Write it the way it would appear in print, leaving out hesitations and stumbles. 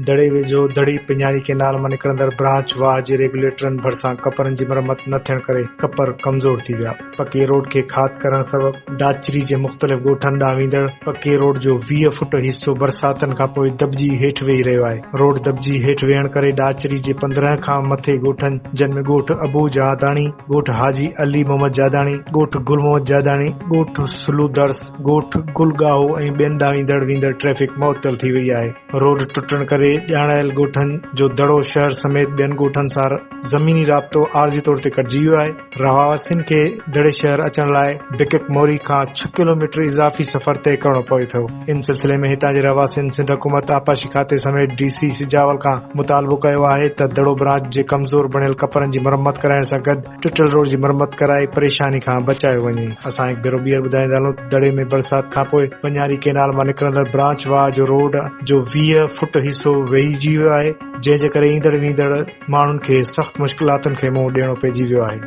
دڙي ويجهو دڙي پڃاري ڪئنال مان نڪرندڙ برانچ واهه جي ريگيوليٽرن ڀرسان ڪپرن جي مرمت نه ٿيڻ ڪري ڪپر ڪمزور ٿي ويا. پڪي روڊ کي کاڌ ڪرڻ سبب ڊاچري جي مختلف ڳوٺن ڏانهن ويندڙ پڪي روڊ جو 20 فوٽ حصو برساتن کانپوء دٻجي هيٺ ويهي رهيو آهي. روڊ دٻجي هيٺ ويهڻ ڪري ڊاچري جي 15 کان مٿي ڳوٺن جن ۾ ڳوٺ ابو جهاداڻي، ڳوٺ حاجي علي محمد جاداڻي، ڳوٺ گل محمد جاداڻي، ڳوٺ سلو درس، ڳوٺ گل ڳاهو ۽ ٻين ڏانهن ايندڙ ويندڙ ٽريفڪ معطل ٿي وئي آهي. روڊ ٽٽڻ ڪري ڄاڻايل ڳوٺن جو دڙو شهر سميت ٻين ڳوٺن سان زميني رابطو عارضي طور تي ڪٽجي ويو آهي. رهواسين کي دڙي شهر اچڻ لاء بڪڪ موري کان ڇهه ڪلوميٽر اضافي سفر طئي ڪرڻو پوي ٿو. ان سلسلي ۾ هتان جي رهواسين سنڌ حڪومت، آبپاشي کاتي سميت ڊي سي سجاول کان مطالبو ڪيو آهي ته دڙو برانچ جي ڪمزور بڻيل ڪپرن جي مرمت ڪرائڻ سان گڏ ٽٽل روڊ جي مرمت ڪرائي پريشاني کان بچايو وڃي. اسان هڪ ڀيرو ٻيهر ٻڌائيندا هلون ته دڙي ۾ برسات کانپوء پڃاري ڪئنال مان نڪرندڙ برانچ واهه جو روڊ جو 20 فٽ حصو وهجي ويو آهي جنهن جي ڪري ايندڙ ويندڙ ماڻهن کي سخت مشڪلاتن کي منهن ڏيڻو پئجي ويو آهي.